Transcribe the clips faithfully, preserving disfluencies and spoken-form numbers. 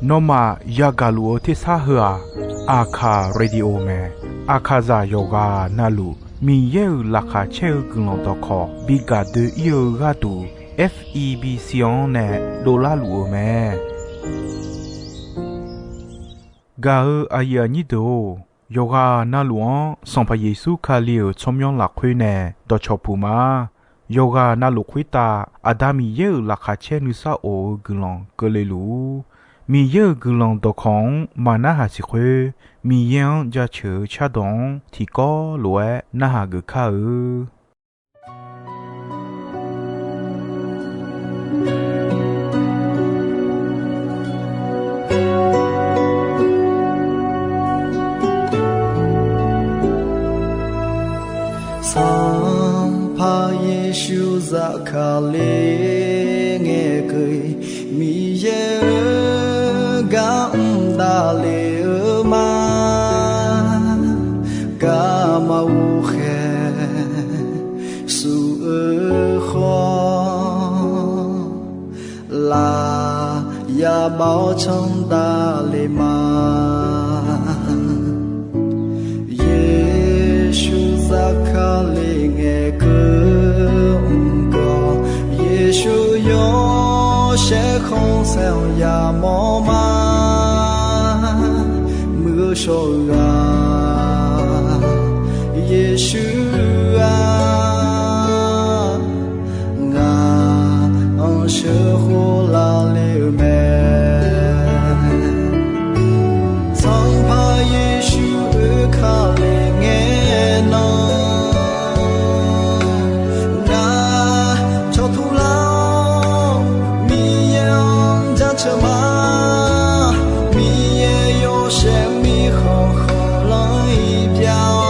Nawmaf yagaq luf-eu tersar heu-aq, Aqkaq Radio mae. Aqkaqzaq yawqghaq navluf Miqyaer-euq laqkhaq caer-eu guiqlanq dawqkawq bi gaq doe-ir-eu gharduq, F E B C-anr nae dovlar luf-eu mae. Gaq-eu aqyuif aqnyir deuq-or, yawqghaq navluf-anr Sanqpaq Yeqsur Kali-euq tsawrmyanr lafkhoer nae dawqcawq puq ma. Yawqghaq navluf khoertav Aqda Miqyaer-euq laqkhaq caer nuisar of-eu guiqlanq keuvle luf-ur. Miqyaer-euq guiqlanq dawqkawq-anr maqnarhaq siq khoer, Miqyaer-anr jaceuq-eu cardawq-anr tiqkawv lof-aer narhaq geuf kar-eu. Sanqpaq Yeqsur zafkale ngaeqkeuv-iq, Miqyaer-euq gar mqdavle-eu ma. Garma ghovkhaeq suf-eu khawf, laf yabav-awr candav le ma. Yeqsur zafkale ngaeqkeuv mq gawq, Yeqsur yawshaef khanqsaer-anr yamawr ma. Muiq-eu shawr-eu ghaq, Yeqsur-aq, ngaq-anr sheuqkhof lavle-eu mae. Sanqpaq Yeqsur oekale ngae nan, ngaq cawqtur lar-awr Miqyaer-anr jaceuq ma. Miqyaer yawshaef mirkhanq khanqlanr-iq pyav-awr,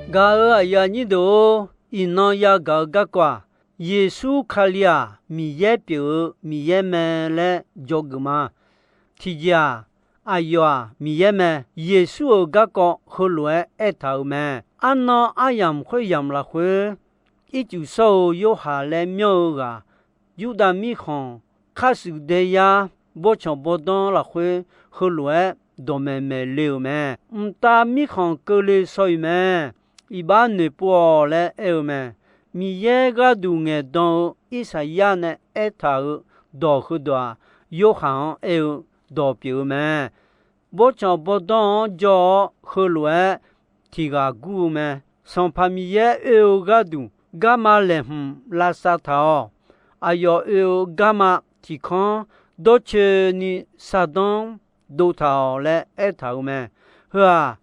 Gaq-euq aqyuif aqnyir deuq-or, iqnan yagaq-eu garkawv-aq, Yeqsur Kali-aq, Miqyaer pyeuf-eu Miqyaer mae laer dzawgeuf ma. Tiqjeq-aq, aqyawf-aq Miqyaer mae. Yeqsur-euq garkawv heulof-aer aertaq-euq mae. Arnan aryamq khoeryamq lafkhoer, ircuf shawr-eu Yorhaq laer myanr-eu ghaq, Yurdav mirkhanq, khar shuif daeyar, bawrtsanq bawrdanr lafkhoer, heulof-aer dawqmaeq maeq le-euq mae. Mqtav mirkhanq keuvle shaw-iq mae. Iqbax noeqpov-awq laer aer-eu mae. Miqyaer gharduq ngaeqdan-eu Irsaqyar nae aertaq-euq dawq heudawq-aq, Yorhaq-anr aer-eu dawq pyeuf-eu mae. Bawrtsanq bawrdanr-anr jawr-awr, heulof-aer tiq ghaq gur-eu mae. Sanqpaq Miqyaer oe-eu gharduq, garma laeqhmq lavsav taq-awq. Aqyawf oe-eu garma tiq kanr dawrcoeni sardanr dov taq-awq laer aertaq-euq mae. Heu-aq,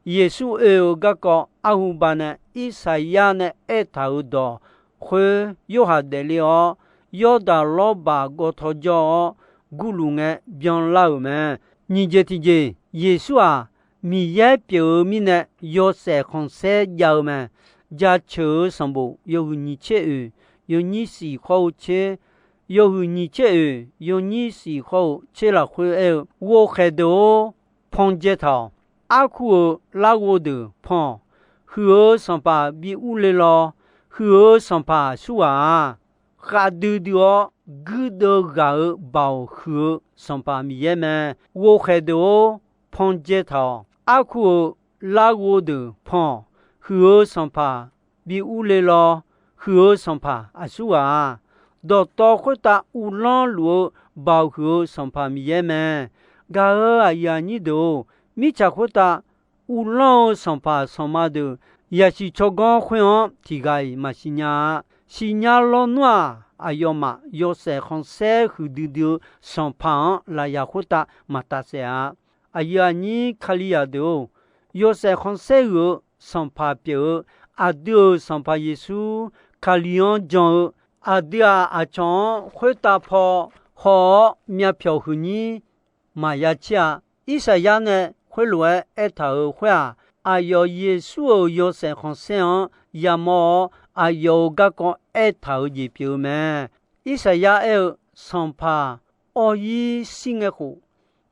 Yeqsur oe-eu garkawv arhu baqnae Irsaqyar nae aertaq-euq dawq khoer Yorhaq daefle-awr, Yawrdaq lawrbaq gawtaw jawr-awr, gurluf ngae byanlar-euq mae. Nyiq jeq tiqjeq, Yeqsur-aq, Miqyaer pyeuf-eu mirnae yawshaef khanqsaer jav-eu mae. Jaceuq-eu sanqbof yawhuiq nyiq tser oeq yawnyir shif khawr-eu tser, yawhuiq nyiq tser oeq yawnyir shif khawr-eu tser lafkhoer aer-eu, Ghovkhaeq deuq-or, pan dzae taq-awq. Arkur-euq larghov deuq pan-awq. Huiq-eu sanqpaq bi urle law. Huiq-eu sanqpaq aqsurghaq-a. Khavdui dui-awr guirdeuv ghaq-euq baoq huiq-eu Sanqpaq Miqyaer mae. Ghovkhaeq deuq-or, pan dzae taq-awq. Arkur-euq larghov deuq pan-awq. Huiq-eu sanqpaq bi urle law. Huiq-eu sanqpaq aqsurghaq-a. Dawqtawv khoertav uvlanr luf-eu baoq huiq-eu Sanqpaq Miqyaer mae. Gaq-euq aqyuif aqnyir deuq-or, mirtsaq khoertav uvlanr-eu sanqpaq sanqma deuq, yasiq tsawrganr khoer-anr tiq ghaq-iq maqsiq nya-a. Siqnya lawnmr-aq, aqyawfmaf yawshaef khanqsaer huiqdui dui-eu sanqpaq-anr lafyaq khoertav maqtaf saef-a. Aqyuif aqnyir Kalizaq deuq-or, yawshaef khanqsaer huiq-eu sanqpaq pyeuf-eu, aqdui-euq Sanqpaq Yeqsur Kali-anr jan-eu, aqdui-aq aqcawq-anr khoertav paw haw-awr myavpyawq huiqnyir maqya cir-a. Irsaqyar nae khoerlof-aer aertaq-euq khoer-aq, aqyawf Yeqsur-euq yawshaef khanqsaer-anr yamawr-awr, aqyawf-euq garkawv aertaq-euq jeq pyeuf-eu mae. Irsaqyar aer-eu, Sanqpaq awr-ir shir ngae khof,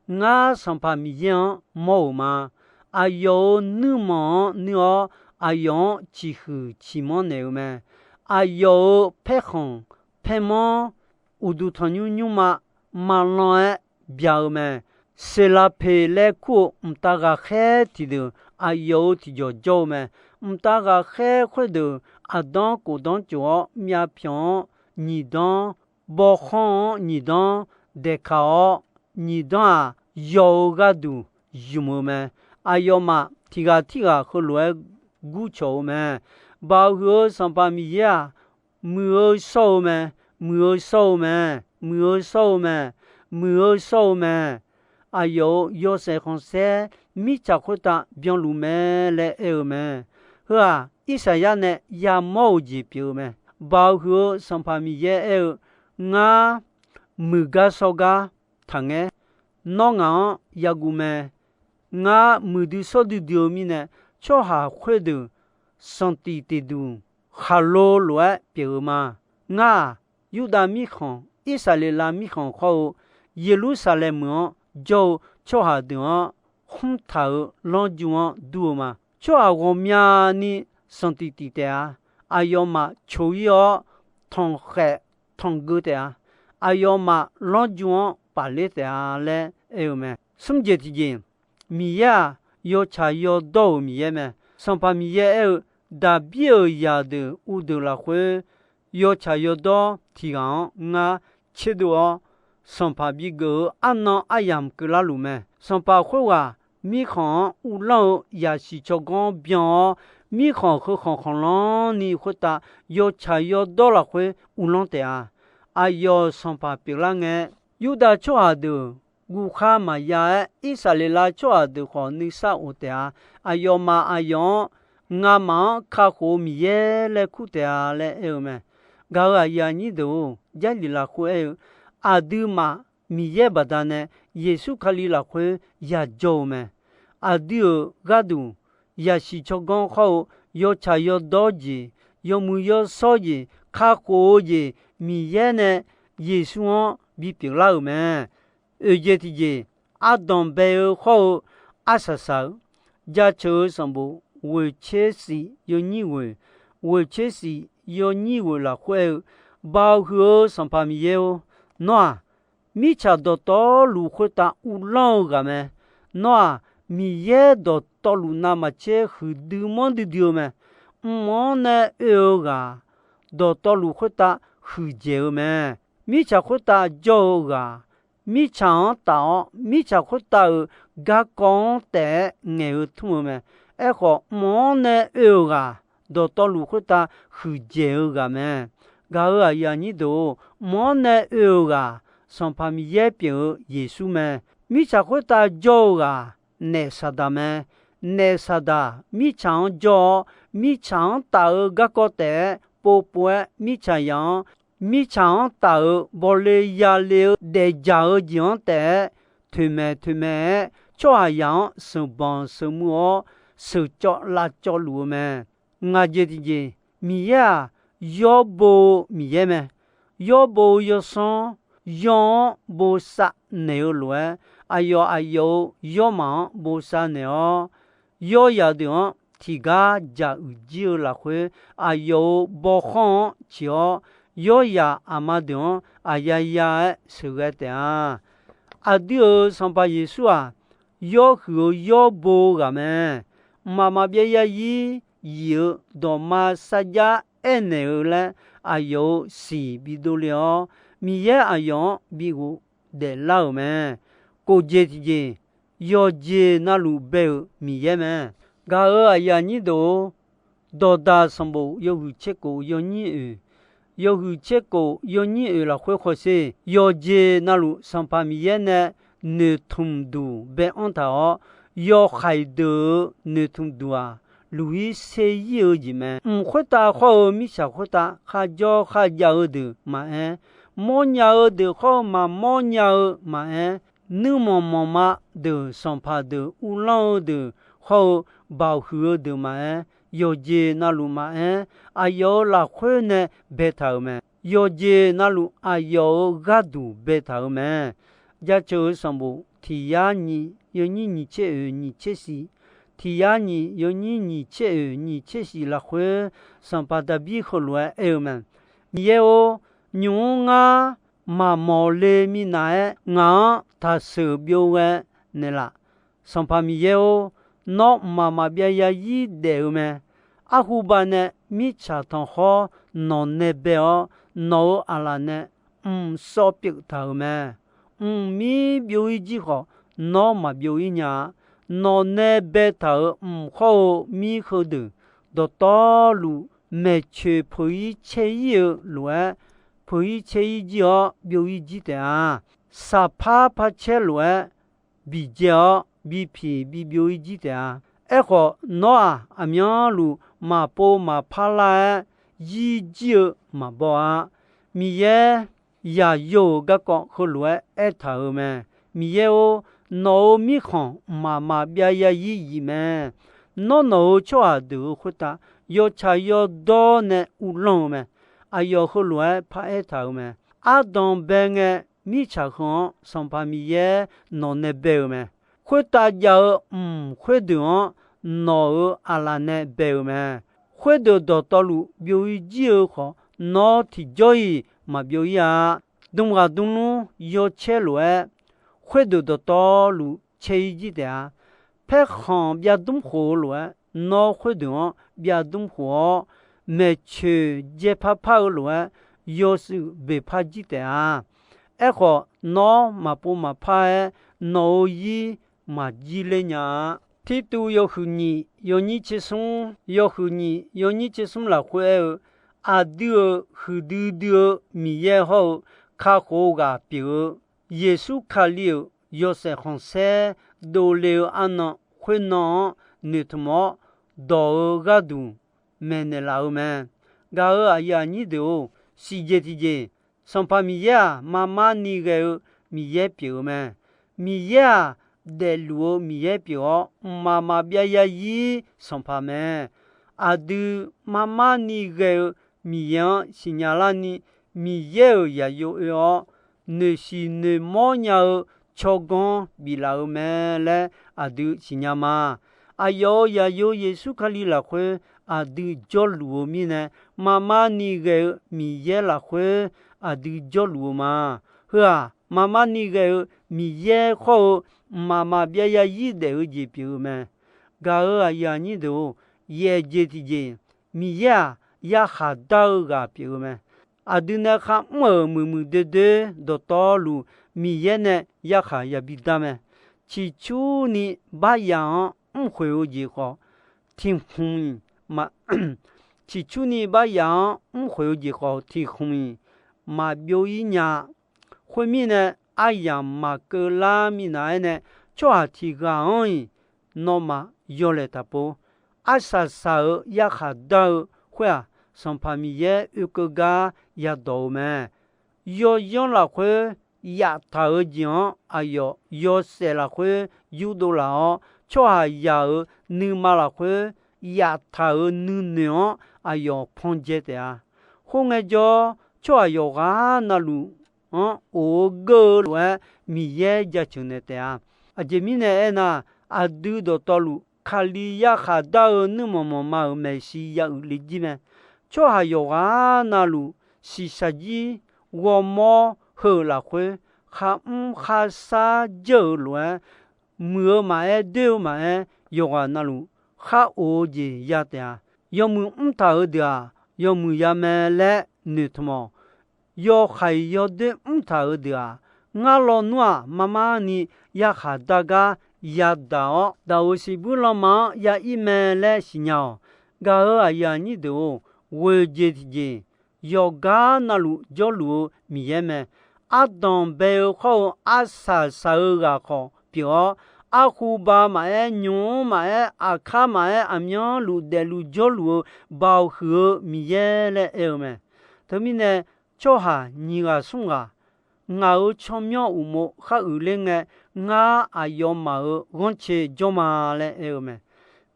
ngar Sanqpaq Miqyaer-anr mawr-euq ma. Aqyawf-euq nuirmanq-anr nuir-awr, aqyawf-anr ciqhuiq ciqmanr naeq-eu mae. Aqyawf-euq paerkhanq paermanr uqduq tanqnymr nymrma maqlan-aer bya-eu mae. Seqlaqpeq laer kur-eu mqtav ghaqkhaer tiqdeuq aqyawf-euq tiqjawq jawr-eu mae. Mqtav ghaqkhaer khoerdeuq aqdanr khofdanr tsof-awr, myavpyawq-anr nyiq danr, bawkhanr-anr nyiq danr, daeqkaq-awr nyiq danr-aq, yawq-euq gharduq ymq-eu mae. Aqyawfmaf tiq ghaq tirghaq heulof-aer gurcawq-eu mae. Baoq huiq-eu Sanqpaq Miqyaer-aq, muiq-eu shawr-eu mae, muiq-eu shawr-eu mae, muiq-eu shawr-eu mae, muiq-eu shawr-eu mae. Aqyawf-euq yawshaef khanqsaer mirtsaq khoertav byanluf mae laer aer-eu mae. Heu-aq, Irsaqyar nae yamawr-euq jeq pyeuf-eu mae. Baoq huiq-eu Sanqpaq Miqyaer aer-eu, Ngar muiq gar shawr gar taqngaer. Nawr ngaq-anr yaguv mae. Ngar muiqdui shawrdui dui-eu mirnae, tsawrhaq khoerdeuq sanqtif tiqduq khaqlo lof-aer pyeuf-eu ma. Ngar-aq, Yurdav mirkhanq, Irsaqleqlav mirkhanq khawr-eu Yeqlursaqlaeq meuq-anr jawr-eu tsawrhaq deuq-anr khmr taq-euq lanrju-anr dur-eu ma. Tsawrhaq ghawqmyani sanqtif tif taef-a. Aqyawfmaf coq-ir-awr, tanqkhaef tanqgeu taef-a. Aqyawfmaf lanrju-anr pafler taef-a laer aer-eu mae. Smr jeq tiqjeq, Miqyaer-aq, yawtsaq yawdawr-euq Miqyaer mae. Sanqpaq Miqyaer aer-eu, Daqbir-euq zaqdeuq uvdeuq lafkhoer, yawtsaq yawdawr tiq ghaq-anr ngar tserdov-awr, sanqpaq bigeuf-eu arnan aryamq keuvlar luf mae. Sanqpaq khoerghaq mirkhanq-anr uvlanr-eu yasiq tsawrganr byan-awr, mirkhanq heu khanq khanqlanr ni khoertav yawtsaq yawdawr lafkhoer uvlanr taef-a. Aqyawf sanqpaq pyeuflar ngae, Yurdav tsawrhaq deuq guvkhar maqya-aer, Irsaqleqlav tsawrhaq deuq khawf nuisar of taef-a. Aqyawfmaf aqyawf-anr ngamaf-anr kakhof-eu Miqyaer laer kur taef-a laer aer-eu mae. Gaq-euq aqyuif aqnyir deuq-or, Jarlif lafkhoer aer-eu, aqduimaf Miqyaer baqdanae Yeqsur Kali lafkhoer yajawr-eu mae. Aqdui-euq gharduq yasiq tsawrganr khawr-eu, yawtsaq yawdawr jeq, yawmuiq yawshawr jeq, kakhof-eu jeq, Miqyaer nae Yeqsur-anr bipyeuf lar-euq mae. Oeq jeq tiqjeq, ardanq bae-eu khawr-eu arsaq saq-eu, Jaceuq-eu sanqbof ghoeq tser shif yawnyir ghoeq, ghoeq tser shif yawnyir ghoeq lafkhoer aer-eu, Baoq huiq-eu Sanqpaq Miqyaer-or, nawr-aq, mirtsaq dawqtawvluf khoertav uvlanr-eu ghaq mae. Nawr-aq, Miqyaer dawqtawvluf navmaqtser huiqdui manrdui dui-eu mae. Mq-anr nae oe-eu ghaq, dawqtawvluf khoertav huiqdzaeq-eu mae. Mirtsaq khoertav jawr-eu ghaq, mirtsaq-anr taf-awr, mirtsaq khoertav-euq garkawv-anr taef-aer ngaeq-eu tmr-eu mae. Aerkhawf, mq-anr nae oe-euq ghaq, dawqtawvluf khoertav huiqdzaeq-eu ghaq mae. Gaq-euq aqyuif aqnyir deuq-or, mq-anr nae oe-euq ghaq, Sanqpaq Miqyaer pyeuf-eu Yeqsur mae. Mirtsaq khoertav jawr-eu ghaq, naef Saqdaq mae. Naef Saqdaq mirtsaq-anr jawr-awr, mirtsaq-anr taf-eu garkawv taef-aer povpov-aer, mirtsaq zaq-anr, mirtsaq-anr taf-euq bawle yale-eu daefdzaq-eu jeq-anr taef-aer toeqmaeq toeqmaeq-aer, tsawrhaqzaq-anr sheuqbanq sheuqmuiv-awr, sheuqcawv lavcawv luf-eu mae. Ngaq jeq tiqjeq, Miqyaer-aq, yawr bo-eu Miqyaer mae. Yawr bo-eu yawsanr, yawr-anr bosav naeq-eu lof-aer, aqyawf aqyawf-euq yawrmaf-anr bosav naeq-awr, yawrzaq deuq-anr tiqgar dzaq uiq jir-eu lafkhoer, aqyawf-euq bawkhanr-anr ciq-awr, yawrzaq aqma deuq-anr aqya ya-aer sheuqghae taef-a. Aqdui-euq Sanqpaq Yeqsur-aq, yawr huiq-eu yawr bo-eu ghaq mae. Mqmaq maqbyav zarzir yif-eu dawqma sarjax aernaeq-eu laer, aqyawf-euq siq bidov le-awr, Miqyaer aqyawf-anr bighof daeflar-euq mae. Kof jeq tiqjeq, yawqjeq navluf bae-euq Miqyaer mae. Gaq-euq aqyuif aqnyir deuq-or, Dawqdaq sanqbof yawhuiq tser kof yawnyir oeq, yawhuiq tser kof yawnyir oeq lafkhoer hawsher, yawqjeq navluf Sanqpaq Miqyaer nae noeqtmq duq bae-anr taq-awr, yawhaiq deuq-euq noeqtmq duq-aq, luq-ir ser-ir-eu jeq mae. Mq khoertav khawr-eu mirtsaq khoertav kharjawr kharjav-eu deuq maqaer, mawrnya-eu deuq khawr-eu maqmawrnya-eu maqaer, nuirmanq manqma deuq, sanqpaq deuq, uvlanr-eu deuq khawr-eu baoq huiq-eu deuq maqaer, yawqjeq navluf maqaer, aqyawf-euq lafkhoer nae baetaq-euq mae. Yawqjeq navluf aqyawf-euq gharduq baetaq-euq mae. Jaceuq-eu sanqbof tiq yar nyiq yawnyir nyiq tser oeq nyiq tser shif, tiq yar nyiq yawnyir nyiq tser oeq nyiq tser shif lafkhoer, Sanqpaq Daqbir heulof-aer aer-eu mae. Miqyaer-or, nymq-mr ngar maqmawq le minav-aer ngaq-anr taqsheuq byov ghae naeqlaf. Sanqpaq Miqyaer-or, nawr mqmaq maqbyav zarzir daef-eu mae. Arhu banae mirtsaq tanqkhawr nawq nae bae-awr, nawq-euq aqlaf nae mq sawv pyeuf taq-euq mae. Mqmir byov-ir jir khawf, nawr maqbyov-ir nya-a. Nawq nae baetaq-euq mq khawr-eu mir heudeuq, dawqtawvluf maeqtsoeq peuq-ir caer-ir-eu lof-aer, peuq-ir caer-ir jir-awr byov-ir jir taef-a. Saqpar par caer lof-aer biqdzae-awr bipiq bibyov-ir jir taef-a. Aerkhawf, nawr-aq, aqmyanluf maqpov maqpar lar-aer yir jir-eu maqbaw-a. Miqyaer yaqyo-euq garkawv heulof-aer aertaq-euq mae. Miqyaer-or, nawq-euq mirkhanq mqmaq maqbyav zarzir yif mae. Nawr nawq-euq tsawrhaq deuq-euq khoertav yawtsaq yawdawr nae uvlanr-eu mae. Aqyawf heulof-aer paraer taq-euq mae. Ardanq bae ngae, mirtsaq heu-anr Sanqpaq Miqyaer nawq nae bae-eu mae. Khoertav jav-eu mq khoerdeuq-anr nawq-euq aqlaf nae bae-eu mae. Khoerdeuq dawqtawvluf byov-ir jir-eu khawf, nawr tiqjawr-iq maqbyov-ir-a. Dmghaq dmlmr yawcaer lof-aer, khoerdeuq dawqtawvluf caer-ir jir taef-a. Paerkhanq byavdmr khof-eu lof-aer, nawr khoerdeuq-anr byavdmr khof-awr, maeqtsoeq dzaepar par-eu lof-aer, yawshuif boeqpar jir taef-a. Aerkhawf, nawr maqpov maqpar-aer, nawq-euq zir maqjir ler nya-a. Tirtuv yawhuiq nyiq yawnyir tser smr, yawhuiq nyiq yawnyir tser smr lafkhoer aer-eu, aqdui-euq huiqdui dui-eu Miqyaer hawr-eu kakhof-eu ghaq pyeuf-eu, Yeqsur Kali-euq yawshaef khanqsaer dovle-eu arnan khoernan-anr noeqtmq-awr, dawq-eu gharduq maeqnaeq laf-eu mae. Gaq-euq aqyuif aqnyir deuq-or, siqjeq tiqjeq, Sanqpaq Miqyaer-aq, marmar ni ghae-eu Miqyaer pyeuf-eu mae. Miqyaer-aq, daefluf-eu Miqyaer pyeuf-awr, mqmaq maqbyav yarzir Sanqpaq mae. Aqdui marmar ni ghae-eu Miqyaer-anr siqnya larni, Miqyaer-euq zaqyo oe-awr, noeqsiq noeqmawr nya-eu tsawrganr biflaf-eu mae laer aqdui siqnya ma. Aqyawf-euq zaqyo Yeqsur Kali lafkhoer aqdui jawrluf-eu mirnae, marmar ni ghae-eu Miqyaer lafkhoer aqdui jawrluf-eu ma. Heu-aq, marmar ni ghae-eu Miqyaer khawr-eu mqmaq maqbyav yarzir daef-eu jeq pyeuf-eu mae. Gaq-euq aqyuif aqnyir deuq-or, yaef jeq tiqjeq, Miqyaer-aq, yarkhaq dar-eu ghaq pyeuf-eu mae. Aqdui nae kharmr-euq muiqmuiq doedoer dawqtawvluf, Miqyaer nae yarkhaq yabi dar mae. Ciqcurni baryaf-anr mrkhoeq-eu jeq khawf, tiq khmq-iq ma. Ciqcurni baryaf-anr mrkhoeq-eu jeq khawf, tiq khmq-iq maqbyov-ir nya-a. Khoermirnae, aryamq maqkeuv lar minav-aer nae, tsawrhaq tiq ghaq-anr-iq nawmaf yawlaeq taqpov. Arsaq saq-euq yarkhaq dar-eu khoer-aq, Sanqpaq Miqyaer oekeuv gar yadawq-eu mae. Yawzanr lafkhoer yaftaq-eu jeq-anr aqyawf yawshaef lafkhoer yurdov laf-awr, tsawrhaqzaq-euq nuima lafkhoer yaftaq-euq nuinoeq-anr aqyawf pan dzae taef-a. Khoerngae jawr, tsawrhaq yawqghaq navluf-anr of-eu geur-eu lof-aer Miqyaer jaceuq naeq taef-a. Aqjeq mirnae aernar, aqdui dawqtawvluf Kali yarkhaq dar-eu nuirmanq manqma-euq maeqshi ya uiqle jir mae. Tsawrhaq yawqghaq navluf shiqshaq jir ghawrmawr heu-euq lafkhoer, kharmr kharshar jeur-euq lof-aer, muiq-eu maqaer, doer-eu maqaer, yawqghaq navluf khar of-eu jeq ya taef-a. Yawmuiq mrtaq-euq deuq-aq, yawmuiq ya mae laer noeqtmq-awq. Yawhaiq yawdoer mrtaq-euq deuq-aq, ngar lawnmr-aq, marmar ni yarkhaq dar gar yadaq-awr, daq-euq siqbuir lanma-anr ya ir mae laer siqnya-awq. Gaq-euq aqyuif aqnyir deuq-or, ghoeq jeq tiqjeq, yawqgar navluf jawrluf-eu Miqyaer mae. Ardanq bae-eu khawr-eu arsaq saq-eu ghaq khawf pyeuf-awr, arhu ba maqaer, nymq-mr maqaer, aqkar maqaer, aqmyanluf daefluf jawrluf-eu Baoq huiq-eu Miqyaer laer aer-eu mae. Teumirnae, tsawrhaq nyiq ghaq smr ghaq ngaq-euq tsawrmyanr uqmov khar uiqler ngae, ngar aqyawfmaf-euq ghanrcae jawr ma laer aer-eu mae.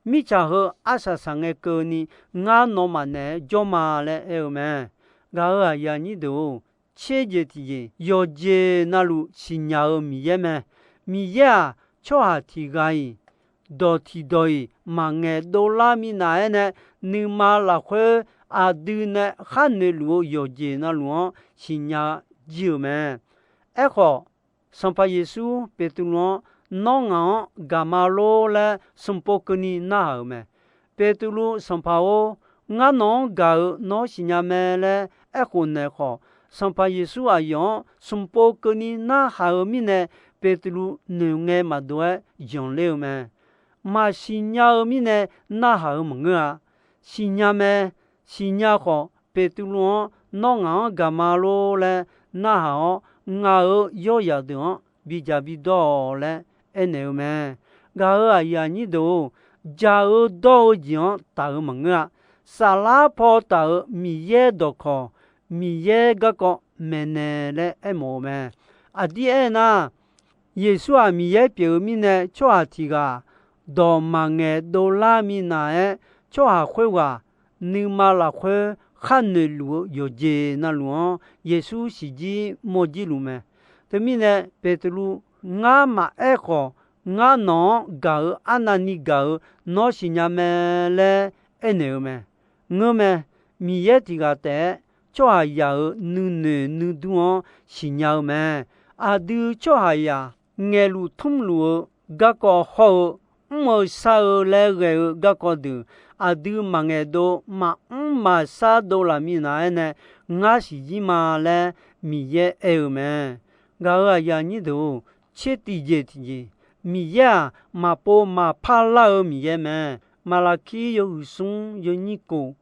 Mirtsaq heu arsaq saq ngae keuvni, ngar nawmaf naeq-aer jawr ma laer aer-eu mae. Gaq-euq aqyuif aqnyir deuq-or, tser jeq tiqjeq yawqjeq navluf siqnya-eu Miqyaer mae. Miqyaer-aq, tsawrhaq tiq ghaq-iq dawq tiq dawq-iq maqngaeq dovlar minav-aer nae, nuima lafkhoer aqdui nae khar noeqluf-eu yawqjeq navluf-anr siqnya jir-euq mae. Aerkhawf, Sanqpaq Yeqsur Beqtuvluv-anr, Nawr ngaq-anr gaq ma lor laer smq pov keuvni narhaq-euq mae. Beqtuvluv, Sanqpaq-or, ngar nawq-anr gaq-euq nawr siqnya mae laer aerkhof naeq khawf, Sanqpaq Yeqsur aqyawf-anr smq pov keuvni narhaq-euq mirnae, Beqtuvluv noeqngae maqdov-aer zanqler-eu mae. Maqsiq nya-eu mirnae narhaq-euq maqngeur-a. Siqnya mae. Siqnya khawf, Beqtuvluv-anr Nawr ngaq-anr gaq ma lor laer narhaq-awr, ngaq-euq yawryaq deuq-anr bidzaq bidawr-awq laer aernaeq-eu mae. Gaq-euq aqyuif aqnyir deuq-or, dzaq-eu dawr-eu jeq-anr taf-euq maqngeur-a. Saflar paw taf-euq Miqyaer dawqkawq, Miqyaer garkawv maeqnaeq laer aermawf-eu mae. Aqdir aernar, Yeqsur-aq Miqyaer pyeuf-eu mirnae, tsawrhaq tiq ghaq dawq maqngaeq dovlar minav-aer, tsawrhaq khoerghaq nuima lafkhoer khar noeqluf-eu yawqjeq navluf-anr Yeqsur siqjir mawrjir luf mae. Teumirnae Beqtuvluv, ngar maqaer khawf, ngar nawq-anr gaq-euq arnavni gaq-euq nawr siqnya mae laer aernaeq-eu mae. Ngeurmae, Miqyaer tiq ghaq taef-aer tsawrhaqzaq-euq nuinoeq nuidur-anr siqnya-eu mae. Aqdui tsawrhaqzaq ngaeqluf tmrluf-eu garkawv hawr-eu, mr-eu shar-eu laer ghae-eu garkawv deuq, aqdui maqngaeq dov maqmr maqshar dovlaf minav-aer nae ngar siqjir ma laer Miqyaer aer-eu mae. Gaq-euq aqyuif aqnyir deuq-or, tser tiqjeq tiqjeq, Miqyaer-aq maqpov maqpar lar-eu Miqyaer mae. Maqlaqkir yawhuiq smr yawnyir kof,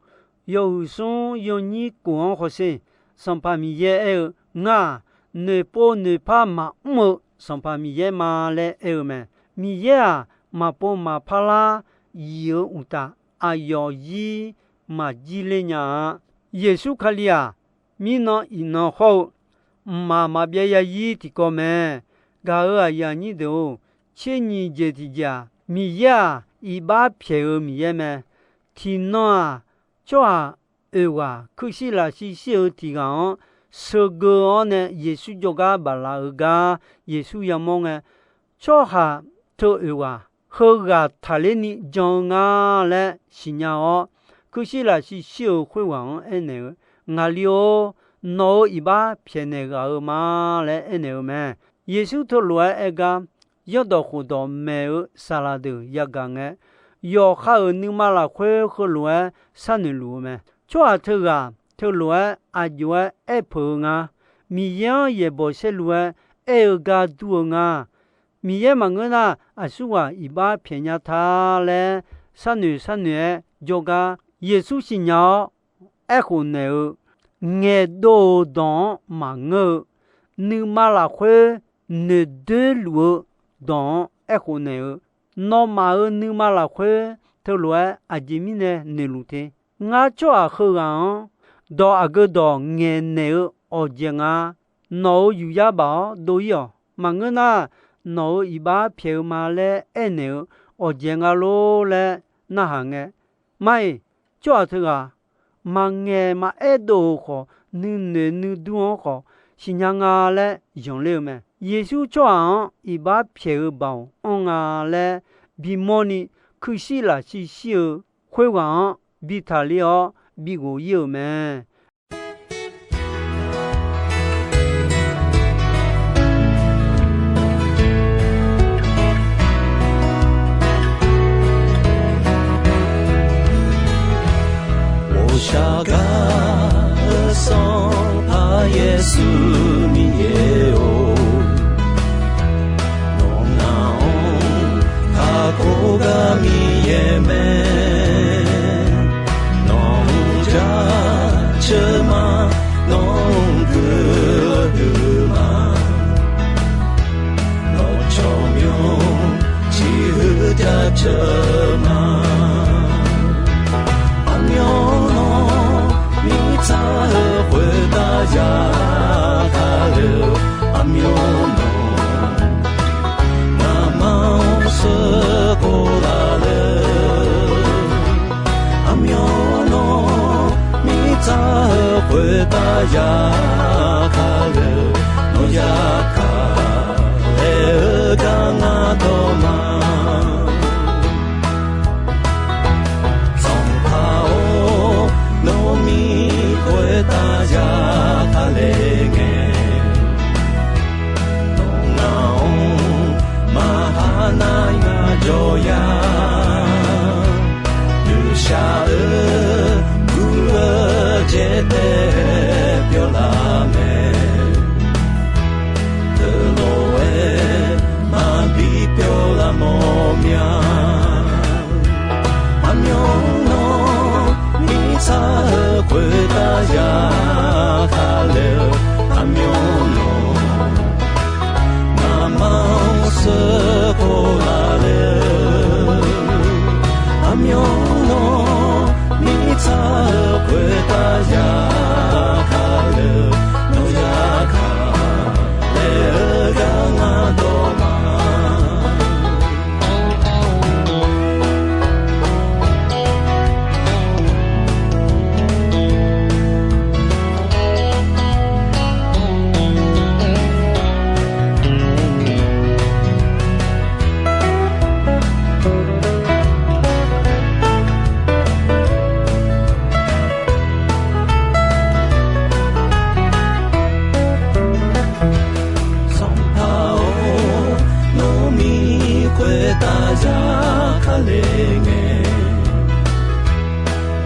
yawhuiq smr yawnyir kof-anr hawsher. Sanqpaq Miqyaer aer-eu, Ngar-aq, noeqpov noeqpar maqmr-eu Sanqpaq Miqyaer ma laer aer-eu mae. Miqyaer-aq, maqpov maqpar lar yif-eu uqtaf, aqyawf zir maqjir ler nya-a. Yeqsur Kali-aq, mirnan iqnan hawr-eu mqmaq maqbyav yarzir tiqkawv mae. Gaq-euq aqyuif aqnyir deuq-or, tser nyiq jeq tiqjeq-aq, Miqyaer-aq, iqbax pyaeq-eu Miqyaer mae. Tiqnan-aq, tsawrhaq oeq ghaq kuirshir lafshir shir-eu tiq ghaq-anr sheuqgeu-awr nae Yeqsur jawrgar baflaf-eu gar Yeqsur yamawr ngae, tsawrhaq teu oeq ghaq heughaq taqler ni jan-eu nga laer siqnya-awr, kuirshir lafshir shir-eu khoerghaq-anr aernaeq-eu, Ngaqli-or, nawq-euq iqbax pyaeqnaeq ghaq-eu ma laer aernaeq-eu mae. Yeqsur teulof-aer aer gar, zanrdawq khofdawq maeq-eu saqlaq deuq yagaq ngae, yawqha-euq nuima lafkhoer heulof-aer sharnoeq luf-eu mae. Tsawrhaq teughaq teulof-aer aq jov-aer aerpeuq-eu nga. Miqyaer-anr yaeqbawq saerlu-aer aer-eu gar dur-eu nga. Miqyaer maqngeur nar, aqsurghaq iqbax pyaeq nya ta laer sharnoeq sharnoeq-aer jawrgar Yeqsur siqnya-awr, aerkhof naeq-eu, ngaeqdov-euq dawq-anr maqngeur-eu, nuima lafkhoer noeqdoer luf-eu dawq-anr aerkhof naeq-eu, nawmaf-euq nuima lafkhoer teulof-aer aqjeq mirnae noeqluf te. Ngar tsawrhaq heughaq-anr dawq aqgeu dawq ngaeqnaeq-eu awqjaeq nga. Nawq-euq yuqyar baf-awr dov-ir-awq. Maqngeur nar, nawq-euq iqbax pyaeq-eu ma laer aernaeq-eu awqjaeq nga lor laer narhaq ngae, mar-iq, tsawrhaq teughaq maqngaeq maqaer dov-euq khawf, nuinoeq nuidur-anr khawf siqnya nga laer zanqler-eu mae. Yeqsur tsawrhaq-anr iqbax pyaeq-eu baoq anr nga laer bimawrni kuirshir lafshir shir-eu khoerghaq-anr bi taqler-awr bi ghof-ir-euq mae. Ghoqshaq gaq-eu Sanqpaq Yeqsur Miqyaer-or, nawqnaq-anr kakhof gar Miqyaer mae. Nawq-anr jaceuq ma, nawq-anr guiqlanq huiq ma. Nawq tsawrmyanr ciqhuiq jaceuq ma. Aqmyanluf mirtsaq-eu khoertav ya kale-eu, aqmyanluf ngamaf-anr sheuqkhof laf le. Aqmyanluf mirtsaq-eu khoertav ya kale-eu, nawq ya kale-eu gar ngar dawq ma. Sanqpaq-or, nawr mir khoertav ya kale ngae, nawq ngaq-anr maqha nar ngar jawr ya. Noeqshaq-eu guv-eu jaeq taef pyawr laf mae. Teulof-aer maqbi pyawr laf mawr mya. Aqmyanluf mirtsaq-eu khoertav ya kale-eu, aqmyanluf ngamaf-anr sheuqkhof laf le-eu, aqmyanluf mirtsaq-eu khoertav ya kale-eu, nawq ya kale-eu gar ngar dawq ma. Sanqpaq-or, nawr mir khoertav ya kale ngae,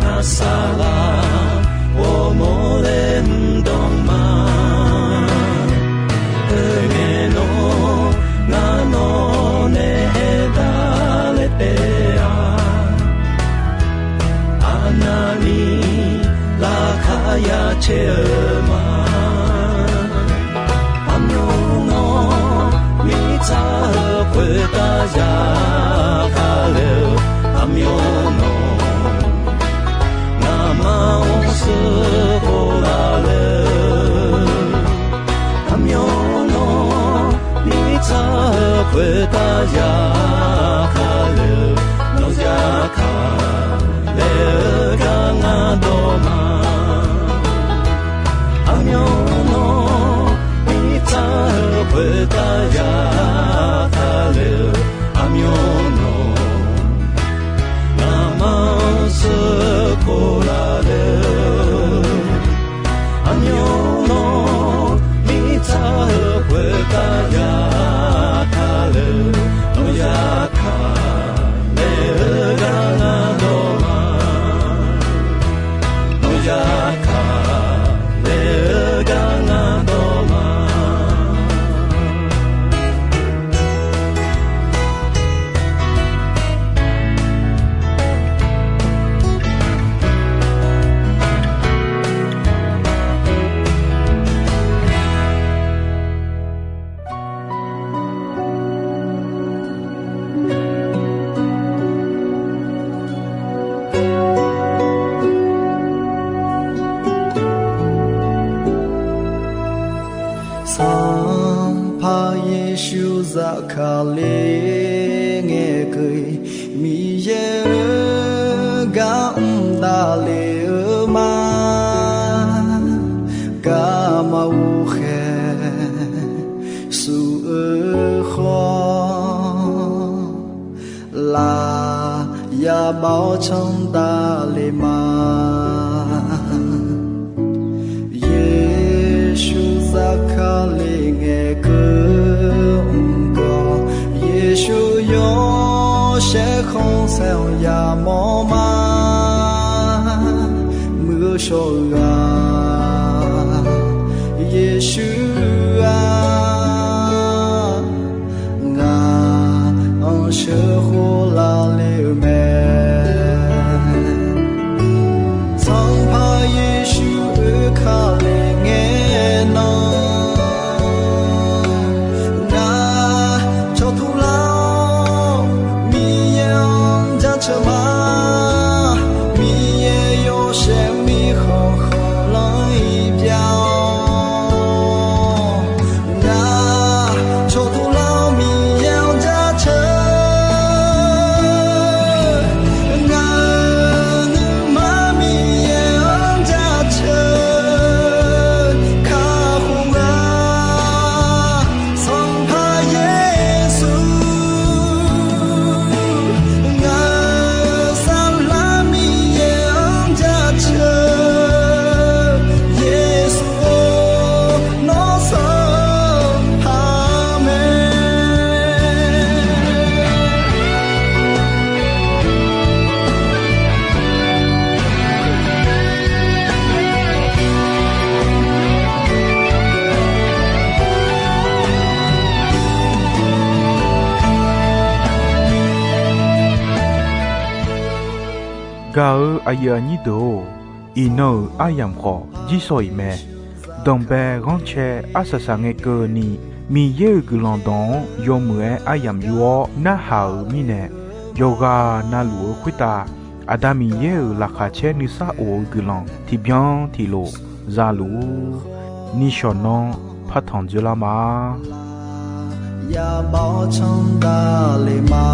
ngar saqlaq ghawrmawr laer mr dawq ma. Oe ngae nawr, ngar nawq nae aer dar laer taef-a. Aqnavni laqkhaq ya caer-eu ma. Aqmyanluf mirtsaq-eu khoertav ya kale-eu, aqmyanluf ngamaf-anr sheuqkhof laf le-eu, aqmyanluf mirtsaq-eu khoertav ya Kali ngaeqkeuv-iq Miqyaer-euq gar mr davle-eu ma. Garma ghof khaeq suf-eu khawf, laf yabaw-awr canr davle ma. Yeqsur sar Kali ngaeqkeuv mr gawr, Yeqsur yawshaef khanqsaer-anr yamawr ma. Muiq-eu shawr-eu ghaq Yeqsur-aq, ngaq-anr sheuqkhof lavle-eu mae. Sanqpaq Yeqsur-euq Kali ngaeqnan, ngar cawqtuq lar-awr Miqyaer-anr jaceuq ma. Miqyaer yawshaef mirkhanq khanqlanr-iq byav-awr, ngar cawqtuq lar-awr Miqyaer-anr jaceuq. Ngaq-euq nuima Miqyaer-anr jaceuq kakhof-a. Sanqpaq Yeqsur, ngaq-euq saflar Miqyaer-anr jaceuq. Yeqsur-or, nawr Sanqpaq mae. Gaq-eu aqyuif aqnyir deuq-or, iqnan-euq aryamq khawf jirsawq iq mae. Danqbae ghanrcae arsaq saq ngae keuvni, Miqyaer-euq guiqlanq dawq-anr yawmuiq-aer aryamq yur-awr narhaq-euq mirnae, yawqghaq navluf-eu khoertav Aqda Miqyaer-euq laqkhaq caer nuisar of-eu guiqlanq tiqbyan tiqlof za luf-ur. Nishawq nanr partanq dzoerlar ma. Yabaw-awr canr davle ma.